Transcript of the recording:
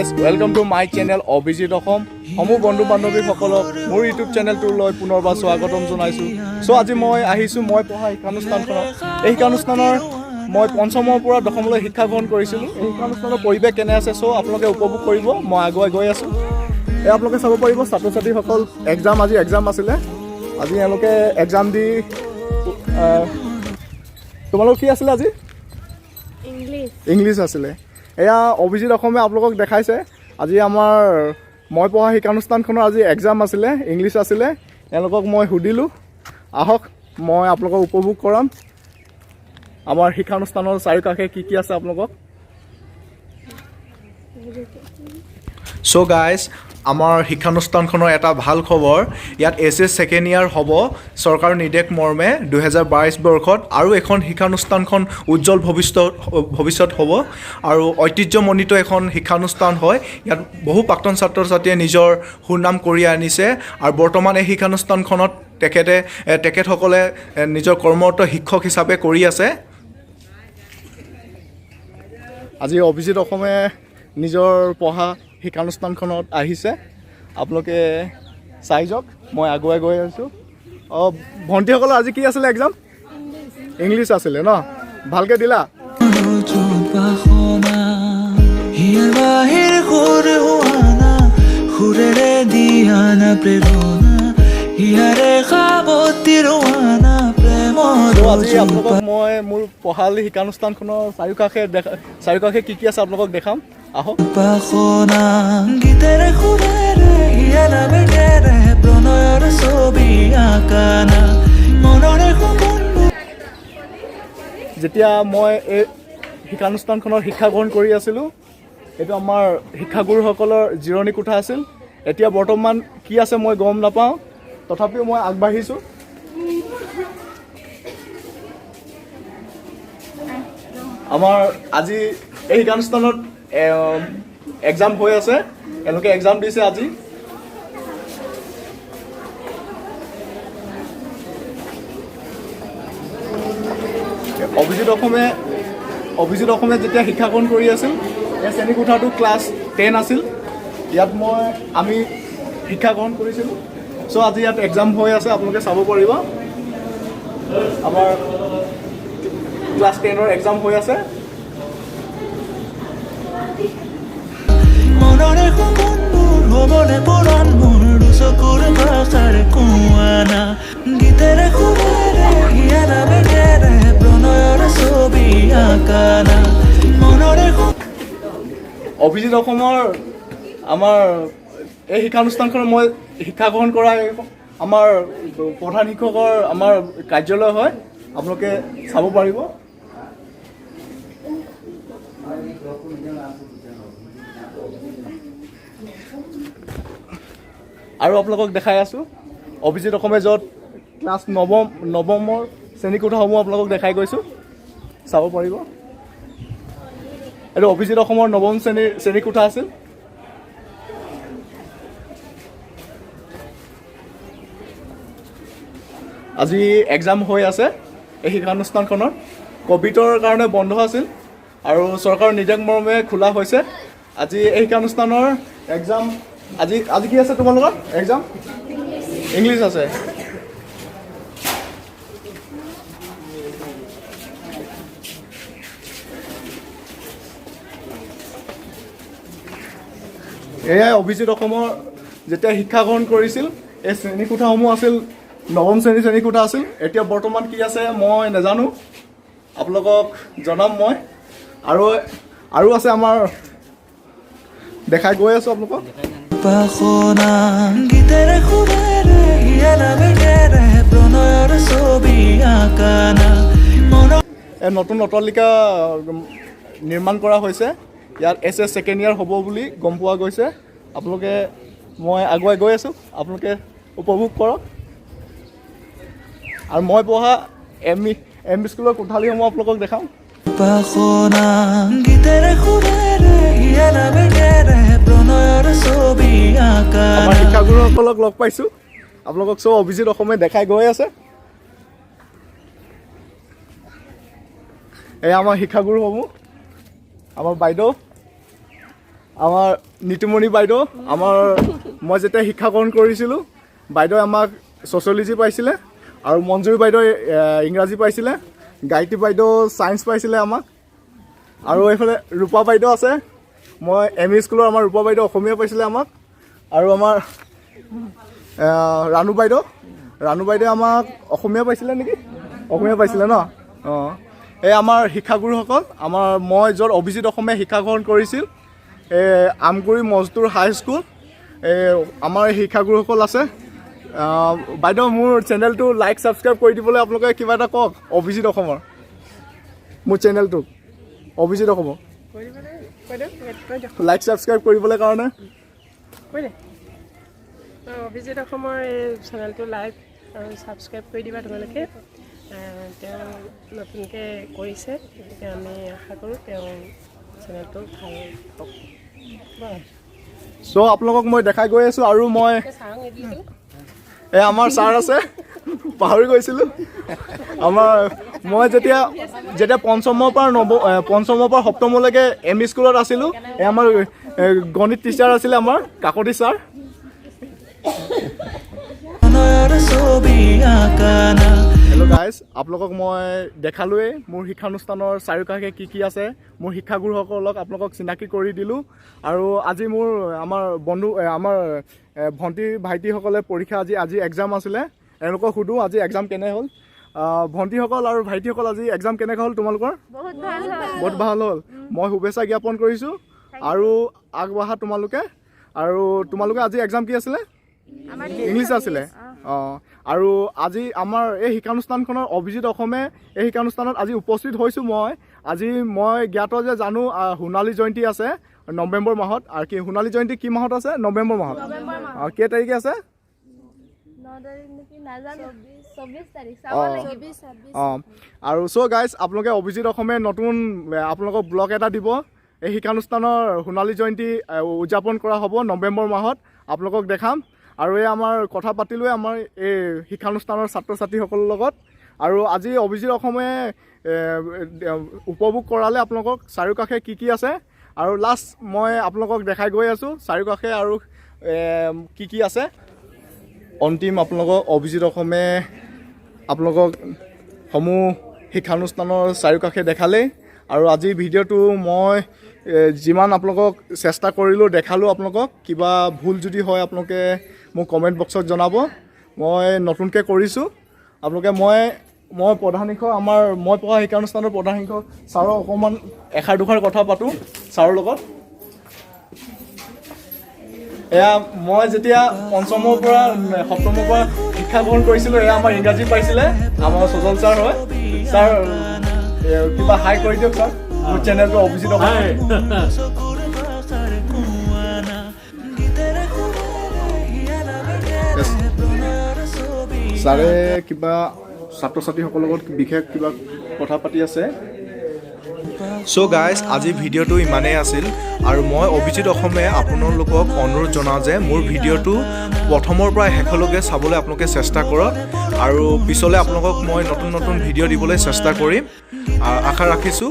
Guys, welcome to my channel Abhijit Assam. সমূহ বন্ধু বান্ধৱীসকলক মোৰ ইউটিউব চেনেলটোলৈ পুনৰবাৰ স্বাগতম জনাইছোঁ। চ' আজি মই আহিছোঁ মই পঢ়া শিক্ষানুষ্ঠানখনত। এই শিক্ষানুষ্ঠানৰ মই পঞ্চমৰ পৰা দশমলৈ শিক্ষা গ্ৰহণ কৰিছিলোঁ। এই শিক্ষানুষ্ঠানৰ পৰিৱেশ কেনে আছে, চ' আপোনালোকে উপভোগ কৰিব। মই আগুৱাই গৈ আছোঁ। এই আপোনালোকে চাব পাৰিব, ছাত্ৰ ছাত্ৰীসকল এক্সাম, আজি এক্সাম আছিলে। আজি এওঁলোকে এক্সাম দি, তোমালোকৰ কি আছিলে আজি? ইংলিছ। ইংলিছ আছিলে। এয়া অভিজিত অসমে আপোনালোকক দেখাইছে। আজি আমাৰ মই পঢ়া শিক্ষানুষ্ঠানখনৰ আজি এক্সাম আছিলে, ইংলিছ আছিলে। এওঁলোকক মই সুধিলোঁ। আহক, মই আপোনালোকক উপভোগ কৰাম আমাৰ শিক্ষানুষ্ঠানৰ চাৰিওকাষে কি কি আছে আপোনালোকক। চ' গাইজ, আমাৰ শিক্ষানুষ্ঠানখনৰ এটা ভাল খবৰ। ইয়াত এইচএছ ছেকেণ্ড ইয়াৰ হ'ব চৰকাৰৰ নিৰ্দেশ মৰ্মে 2022 বৰ্ষত আৰু এখন শিক্ষানুষ্ঠানখন উজ্জ্বল ভৱিষ্যত হ'ব আৰু ঐতিহ্যমণ্ডিত এখন শিক্ষানুষ্ঠান হয়। ইয়াত বহু প্ৰাক্তন ছাত্ৰ ছাত্ৰীয়ে নিজৰ সুনাম কঢ়িয়াই আনিছে আৰু বৰ্তমান এই শিক্ষানুষ্ঠানখনত তেখেতসকলে নিজৰ কৰ্মৰত শিক্ষক হিচাপে কৰি আছে। আজি অভিজিত অসমে নিজৰ পঢ়া শিক্ষানুষ্ঠানখনত আহিছে। আপোনালোকে চাই যাওক, মই আগুৱাই গৈ আছোঁ। অঁ, ভণ্টিসকলৰ আজি কি আছিলে এক্সাম? ইংলিছ আছিলে ন? ভালকৈ দিলা? বাসনা হিয়াৰ বাহিৰ সুৰ হোৱানা, সুৰেৰে দিয়ানা প্ৰেৰণা, হিয়াৰে সাৱতি ৰোৱানা প্ৰেমৰ। ত' আজি আপোনালোকক মই মোৰ পঢ়াশালি শিক্ষানুষ্ঠানখনৰ চাৰিওকাষে কি কি আছে আপোনালোকক দেখাম। আহক। বাসনা গীতেৰে সুৰেৰে হিয়াৰ আবেগেৰে প্ৰণয়ৰ ছবি আঁকানা মনৰে সপোন। যেতিয়া মই এই শিক্ষানুষ্ঠানখনৰ শিক্ষা গ্ৰহণ কৰি আছিলোঁ, এইটো আমাৰ শিক্ষাগুৰুসকলৰ জিৰণি কোঠা আছিল। এতিয়া বৰ্তমান কি আছে মই গম নাপাওঁ, তথাপিও মই আগবাঢ়িছোঁ। আমাৰ আজি এই শিক্ষানুষ্ঠানত এক্সাম হৈ আছে। এওঁলোকে এক্সাম দিছে আজি। অভিজিত অসমে যেতিয়া শিক্ষা গ্ৰহণ কৰি আছিল, এই শ্ৰেণীকোঠাটো ক্লাছ 10 আছিল। ইয়াত আমি শিক্ষা গ্ৰহণ কৰিছিলোঁ। চ' আজি ইয়াত এক্সাম হৈ আছে, আপোনালোকে চাব পাৰিব। আমাৰ ক্লাছ 10ৰ এক্সাম হৈ আছে। মনৰে সপোনবোৰ হ'বনে পূৰণ, মোৰ দুচকুৰ ভাষাৰে কোৱানা, গীতেৰে সুৰেৰে হিয়াৰ আবেগেৰে প্ৰণয়ৰ ছবি আঁকানা মনৰে। অভিজিত অসমৰ আমাৰ এই শিক্ষানুষ্ঠানখনত মই শিক্ষা গ্ৰহণ কৰা এই আমাৰ প্ৰধান শিক্ষকৰ আমাৰ কাৰ্যালয় হয়, আপোনালোকে চাব পাৰিব। আৰু আপোনালোকক দেখাই আছোঁ অভিজিত অসমে য'ত ক্লাছ নৱমৰ শ্ৰেণীকোঠাসমূহ আপোনালোকক দেখাই গৈছোঁ, চাব পাৰিব। এইটো অভিজিত অসমৰ নৱম শ্ৰেণীৰ শ্ৰেণীকোঠা আছিল। আজি এক্সাম হৈ আছে এই শিক্ষানুষ্ঠানখনত। ক'ভিডৰ কাৰণে বন্ধ আছিল আৰু চৰকাৰৰ নিৰ্দেশ মৰ্মে খোলা হৈছে। আজি এই শিক্ষানুষ্ঠানৰ এক্সাম, আজি কি আছে তোমালোকৰ এক্সাম? ইংলিছ আছে। এয়াই অভিজিত অসমৰ যেতিয়া শিক্ষা গ্ৰহণ কৰিছিল, এই শ্ৰেণীকোঠাসমূহ আছিল, নৱম শ্ৰেণীৰ শ্ৰেণীকোঠা আছিল। এতিয়া বৰ্তমান কি আছে মই নাজানো, আপোনালোকক জনাম মই। আৰু আছে আমাৰ, দেখাই গৈ আছোঁ আপোনালোকক। বাসনা গীতেৰে সুৰেৰে হিয়াৰ আবেগেৰে প্ৰণয়ৰ ছবি আঁকানা মন। এই নতুন অট্টালিকা নিৰ্মাণ কৰা হৈছে। ইয়াত এইচএছ ছেকেণ্ড ইয়াৰ হ'ব বুলি গম পোৱা গৈছে। আপোনালোকে, মই আগুৱাই গৈ আছোঁ, আপোনালোকে উপভোগ কৰক। আৰু মই পঢ়া এম ই স্কুলৰ কোঠালিসমূহ আপোনালোকক দেখাম। বাসনা গীতেৰে সুৰেৰে হিয়াৰ আবেগেৰে প্ৰণয়ৰ ছবি আঁকানা। আমাৰ শিক্ষাগুৰুসকলক লগ পাইছোঁ। আপোনালোকক চব অভিজিত অসমে দেখাই গৈ আছে। এয়া আমাৰ শিক্ষাগুৰুসমূহ, আমাৰ বাইদেউ। আমাৰ নিতুমণি বাইদেউ, আমাৰ মই যেতিয়া শিক্ষা গ্ৰহণ কৰিছিলোঁ, বাইদেৱে আমাক ছ'চিয়লজি পাইছিলে আৰু মঞ্জুৰী বাইদেৱে ইংৰাজী পাইছিলে, গায়ত্ৰী বাইদেউ ছায়েন্স পাইছিলে আমাক। আৰু এইফালে ৰূপা বাইদেউ আছে, মই এম ই স্কুলৰ আমাৰ ৰূপা বাইদেউ অসমীয়া পাইছিলে আমাক। আৰু আমাৰ ৰাণু বাইদেউ, ৰাণু বাইদেৱে আমাক অসমীয়া পাইছিলে নেকি? অসমীয়া পাইছিলে ন? অঁ, এই আমাৰ শিক্ষাগুৰুসকল। আমাৰ মই য'ত অভিজিত অসমীয়া শিক্ষা গ্ৰহণ কৰিছিল, এই আমগুৰি মজদুৰ হাইস্কুল, এই আমাৰ শিক্ষাগুৰুসকল আছে। বাইদেউ, মোৰ চেনেলটো লাইক ছাবস্ক্ৰাইব কৰি দিবলৈ আপোনালোকে কিবা এটা কওক। অভিজিত অসমৰ মোৰ চেনেলটোক, অভিজিত অসমৰ লাইক ছাবস্ক্ৰাইব কৰিবলৈ কাৰণে। কৈ দে। অঁ, অভিজিত অসমৰ এই চেনেলটো লাইক আৰু ছাবস্ক্ৰাইব কৰি দিবা তোমালোকে। তেওঁ নতুনকৈ কৰিছে, গতিকে আমি আশা কৰোঁ তেওঁ চেনেলটো ভাল হওক। চ' আপোনালোকক মই দেখাই গৈ আছোঁ আৰু মই ছাৰক নিদিলোঁ। এই আমাৰ ছাৰ আছে, পাহৰি গৈছিলোঁ। আমাৰ মই যেতিয়া যেতিয়া পঞ্চমৰ পৰা নৱ পঞ্চমৰ পৰা সপ্তমলৈকে এম ই স্কুলত আছিলোঁ, এই আমাৰ গণিত টিচাৰ আছিলে আমাৰ কাকতি ছাৰ। প্ৰণয়ৰ ছবি আঁকা না। হেল্ল' গাইজ, আপোনালোকক মই দেখালোৱেই মোৰ শিক্ষানুষ্ঠানৰ চাৰিওকাষে কি কি আছে। মোৰ শিক্ষাগুৰুসকলক আপোনালোকক চিনাকি কৰি দিলোঁ। আৰু আজি মোৰ আমাৰ বন্ধু আমাৰ ভণ্টি ভাইটিসকলে পৰীক্ষা আজি এক্সাম আছিলে। এওঁলোকক সোধোঁ আজি এক্সাম কেনে হ'ল। ভণ্টিসকল আৰু ভাইটিসকল, আজি এক্সাম কেনেকুৱা হ'ল তোমালোকৰ? বহুত ভাল হ'ল। বহুত ভাল হ'ল। মই শুভেচ্ছা জ্ঞাপন কৰিছোঁ আৰু আগবঢ়া তোমালোকে। আৰু তোমালোকে আজি এক্সাম কি আছিলে? আমাৰ ইংলিছ আছিলে। অঁ, আৰু আজি আমাৰ এই শিক্ষানুষ্ঠানখনৰ অভিজিত অসমে এই শিক্ষানুষ্ঠানত আজি উপস্থিত হৈছোঁ। মই আজি মই জ্ঞাত যে জানো সোণালী জয়ন্তী আছে নৱেম্বৰ মাহত। আৰু কি সোণালী জয়ন্তী কি মাহত আছে? নৱেম্বৰ মাহত। নৱেম্বৰ মাহত। অঁ, কেই তাৰিখে আছে? 9 তাৰিখ নেকি, নাজানো, 24 তাৰিখ চাব লাগিব। 24, 26। অঁ, আৰু চ' গাইজ, আপোনালোকে অভিজিত অসমে নতুন আপোনালোকক ব্লগ এটা দিব। এই শিক্ষানুষ্ঠানৰ সোণালী জয়ন্তী উদযাপন কৰা হ'ব নৱেম্বৰ মাহত, আপোনালোকক দেখাম। আৰু এই আমাৰ কথা পাতিলোৱে আমাৰ এই শিক্ষানুষ্ঠানৰ ছাত্ৰ ছাত্ৰীসকলৰ লগত। আৰু আজি অভিজিত অসমে উপভোগ কৰালে আপোনালোকক চাৰিওকাষে কি কি আছে। আৰু লাষ্ট মই আপোনালোকক দেখাই গৈ আছোঁ চাৰিওকাষে আৰু কি কি আছে। অন্তিম আপোনালোকক অভিজিত অসমে আপোনালোকক সমূহ শিক্ষানুষ্ঠানৰ চাৰিওকাষে দেখালেই। আৰু আজিৰ ভিডিঅ'টো মই যিমান আপোনালোকক চেষ্টা কৰিলোঁ দেখালোঁ আপোনালোকক। কিবা ভুল যদি হয় আপোনালোকে মোক কমেণ্ট বক্সত জনাব। মই নতুনকৈ কৰিছোঁ। আপোনালোকে মই মই প্ৰধান শিক্ষক, আমাৰ মই পঢ়া শিক্ষানুষ্ঠানৰ প্ৰধান শিক্ষক ছাৰৰ অকণমান এষাৰ দুষাৰ কথা পাতোঁ ছাৰৰ লগত। এয়া মই যেতিয়া পঞ্চমৰ পৰা সপ্তমৰ পৰা শিক্ষা গ্ৰহণ কৰিছিলোঁ, এয়া আমাৰ ইংৰাজী পাইছিলে আমাৰ সজল ছাৰ হয়। ছাৰ, কিবা হাই কৰি দিয়ক ছাৰ, মোৰ চেনেলটো অভিজিত অসম। চকুৰ ভাষাৰ কোৱা না, গীতেৰে সুৰেৰে হিয়াৰ আৱেগেৰে প্ৰণয়ৰ ছবি। ছাৰে কিবা ছাত্ৰ ছাত্ৰীসকলৰ লগত বিশেষ কিবা কথা পাতি আছে। চ' গাইজ, আজি ভিডিঅ'টো ইমানেই আছিল। আৰু মই অভিজিত অসমে আপোনালোকক অনুৰোধ জনাওঁ যে মোৰ ভিডিঅ'টো প্ৰথমৰ পৰা শেষলৈকে চাবলৈ আপোনালোকে চেষ্টা কৰক। আৰু পিছলৈ আপোনালোকক মই নতুন নতুন ভিডিঅ' দিবলৈ চেষ্টা কৰিম, আশা ৰাখিছোঁ।